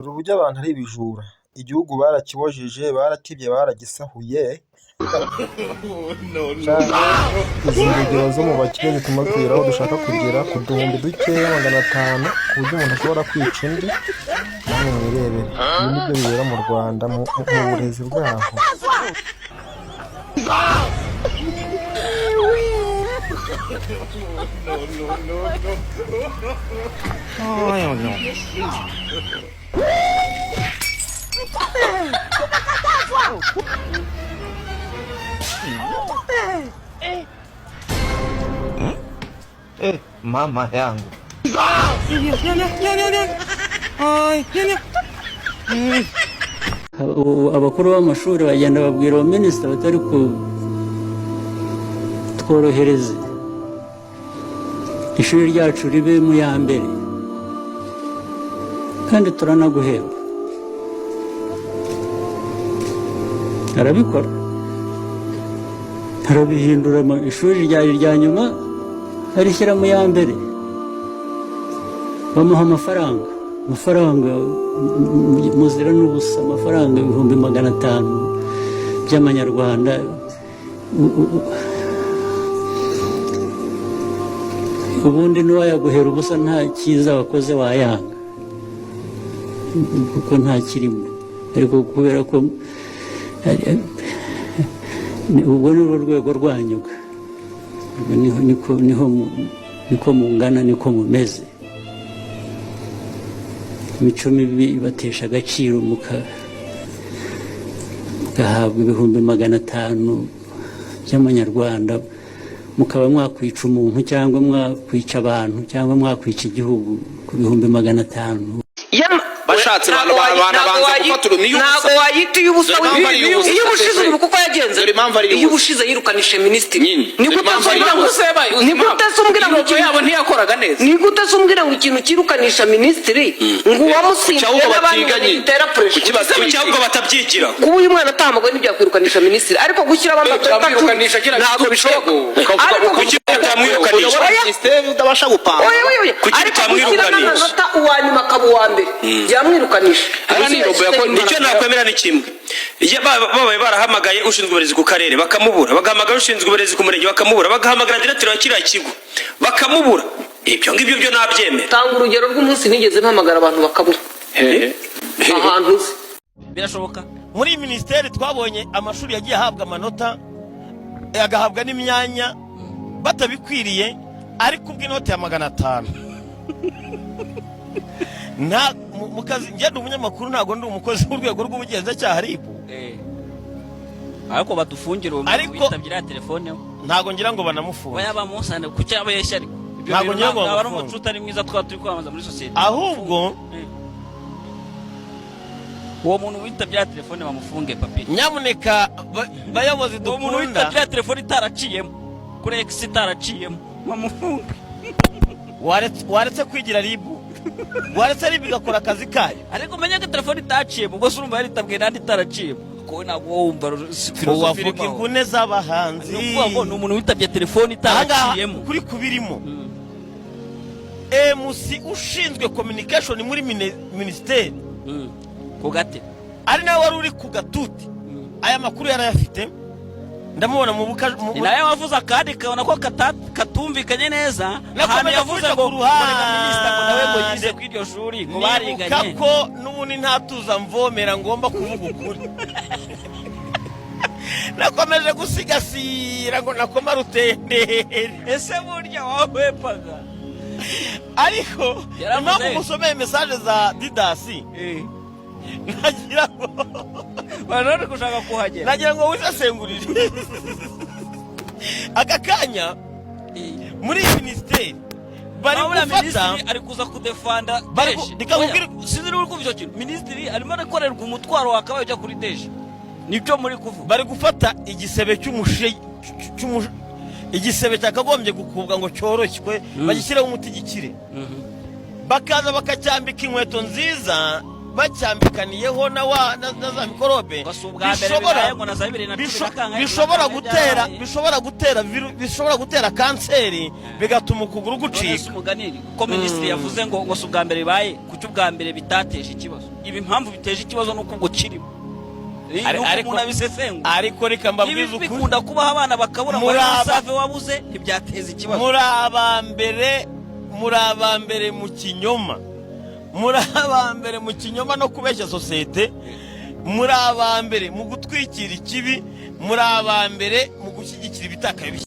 Dore uburyo abantu ari ibijura, igihugu barakibojeje, barakibye, baragisahuye. Izi ngegera zo mu bakire zituma tugera aho dushaka kugera ku duhumbi dukeya 500, ku buryo umuntu ashobora kwica undi. Namwe mwirebere, ibi nibyo bibera mu Rwanda mu burezi bwaho. Mama yangu. Abakuru b'amashuri bagenda babwira uwo minisita batari ku tworohereze ishuri ryacu ribe mu ya mbere kandi turanaguhemba. Arabikora, arabihindura, ishuri ryari irya nyuma arishyira mu ya mbere, bamuha amafaranga, amafaranga muzira n'ubusa, amafaranga 500,000 by'amanyarwanda. Ubundi n'uwayaguhera ubusa nta cyiza wakoze wayanga kuko nta kirimo, ariko kubera ko ubwo ni rwo rwego rwanyu, niko mungana, niko mumeze. Imico mibi ibatesha agaciro, mugahabwa 500,000 by'amanyarwanda, mukaba mwakwica umuntu cyangwa mwakwica abantu cyangwa mwakwica igihugu ku 500,000. Bashatse banabanza gufata urumuri. Ntabwo wayita iy'ubusa. Dore impamvu ari iy'ubusa. Iyo ubushize ubu kuko yagenze. Dore impamvu ari Iyo iy'ubusa. ubushize yirukanishe minisitiri. Nyine. Ni Dore gute impamvu ari umbwira ngo iy'ubusa. Ni gute se umbwira ngo Irobo yabo ntiyakoraga neza. Ni gute se umbwira ngo ikintu cyirukanisha minisitiri, ngo uwamusimbuye Kuki ahubwo n'abandi batiganye? bitera pressure? Kuki ahubwo batabyigiraho? Kuba uyu mwana atahamagawe ntibyakwirukanisha minisitiri, ariko gushyiraho amanota Byamwirukanisha kiriya ntabwo gitugu. bishoboka. Ukavuga Ariko kuki batamwirukanisha? Oya. Minisiteri utabasha gupanga. Oya, oya, oya. Kuki Ariko gushyiramo bitamwirukanisha? amanota, uwa nyuma akaba uwa mbere, byamwirukanisha. Hariya ni robo Icyo nakwemera ni kimwe: iyo babaye barahamagaye ushinzwe uburezi ku karere bakamubura, bagahamagara ushinzwe uburezi ku murenge bakamubura, bagahamagara diregiteri wa kiriya kigo bakamubura, ibyo ngibyo byo nabyemera. Tanga urugero rw'umunsi nigeze mpamagara abantu bakabura ahantu uzi. Birashoboka. Muri iyi minisiteri twabonye amashuri yagiye ahabwa amanota, agahabwa n'imyanya batabikwiriye, ariko ubw'inoti ya 500 nta mu kazi. Ngenda umunyamakuru, ntabwo ndi umukozi w'urwego rw'ubugenzacyaha, RIB. Ariko badufungire uwo muntu witabye iriya telefone we. Ntabwo ngira ngo banamufunge. Oya, bamusane kuki abeshya? Ariko ibyo Ntabwo bintu ngira ngo ntabwo ari bamufunge. umuco utari mwiza twaba turi kwamamaza muri sosiyete. Ahubwo Uwo muntu witabye iriya telefone bamufunge, papi. Nyamuneka bayobozi Uwo muntu dukunda. witabye iriya telefone itaraciyemo kuri egisi, itaraciyemo, bamufunge. Waretse kwigira RIB, waretse RIB igakora akazi kayo. Ariko umenye ko telefone itaciyemo, ubwo se urumva yaritabwe n'andi itaraciyemo? Kuko ntabwo wowe wumva filozofi Wavuga irimo aho. imvune z'abahanzi. Ni ukuvuga ngo ni umuntu witabye telefone Ahangaha itaraciyemo. kuri kubirimo MC ushinzwe communication muri minisiteri Ku gate. ari nawe wari uri ku gatuti, aya makuru yarayafite, ndamubona mu buka Ni nawe wavuze akandi kabona ko katumvikanye neza Nakomeje ahantu yavuze kubica ngo ku ruhande. ngo reka minisita ngo nawe ngo yize kuri iryo shuri ngo Nibuka bariganye. ko n'ubundi ntatuza mvomera, ngomba kuvuga ukuri. Nakomeje gusigasira ngo nakoma rutenderi. Ese burya wahwepaga? Ariko Yaravuze. impamvu musomeye message za Didasi, nagira ngo Bari gushaka kuhagera. nagira ngo wisesengurire aka kanya muri iyi minisiteri bari Urabona gufata minisitiri ari kuza kudefanda Bari DG. Reka Oya, nkubwire- sinzi niba uri kumva icyo kintu. Minisitiri arimo arakorerwa umutwaro wakabaye ujya kuri DG, nibyo muri kuvuga. Bari gufata igisebe cy'umushe igisebe cyakagombye gukubwa ngo cyoroshywe, bagishyireho umuti gikire, bakaza bakacyambika inkweto nziza, bacyambikaniyeho na za mikorobe. Ngo si ubwa mbere bibaye, ngo na za 2010 na kangahe Bishobora na kangahe gutera byarabaye. bishobora gutera kanseri, bigatuma ukuguru None se gucika. umugani ko minisitiri yavuze ngo si ubwa mbere bibaye, kuki ubwa mbere bitateje ikibazo? Ibi impamvu biteje ikibazo nuko ubwo kirimo. Nuko umuntu abisesengura. Ariko reka mbabwize Ibi ukuri. bikunda kubaho, abana bakabura ngo Muri Save wabuze, ntibyateza ikibazo. Muri aba mbere, muri aba mbere mu kinyoma, muri aba mbere mu kinyoma no kubeshya sosiyete, muri aba mbere mu gutwikira ikibi, muri aba mbere mu gushyigikira ibitakaye.